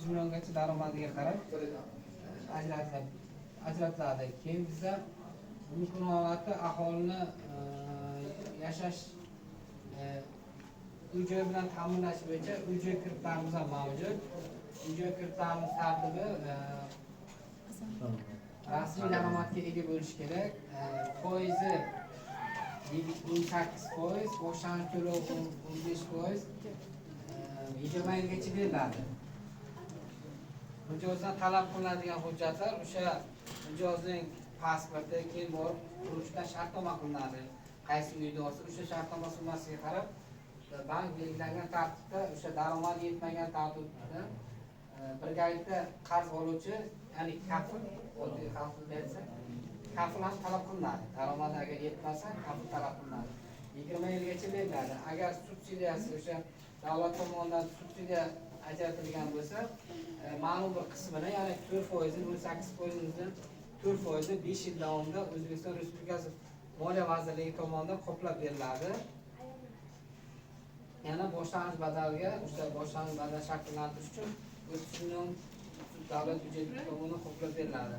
30 milliongacha daromadiga qarab ajratiladi. Keyin bizda mumkin holatda aholini yashash uy joy bilan ta'minlash bo'yicha uy joy kreditlarimiz ham mavjud. Uy joy kreditlarimiz tartibi rasmiy daromadga ega bo'lishi kerak. Foizi 18%, boshlang'ich to'lov 15%, 20 yilgacha beriladi. Mijozdan talab qilinadigan hujjatlar o'sha mijozning pasporti, keyin borib quruvchidan shartnoma qilinadi. Qaysi uyda olsa, o'sha shartnoma summasiga qarab bank belgilangan tartibda o'sha daromadi yetmagan tartibda birgalikda qarz oluvchi, ya'ni kafil, oddiy xalq tilida aytsak, kafil ham talab qilinadi. Daromadi agar yetmasa, kafil talab qilinadi. 20 yilgacha beriladi. Agar subsidiyasi o'sha davlat tomonidan subsidiya ajratilgan bo'lsa, ma'lum bir qismini, ya'ni 4 foizi, 18 foizini 4 foizi 5 yil davomida O'zbekiston Respublikasi Moliya vazirligi tomonidan qoplab beriladi. Yana boshlang'ich badalga, o'sha boshlang'ich badal shakllantirish uchun 30 million davlat byudjeti tomonidan qoplab beriladi.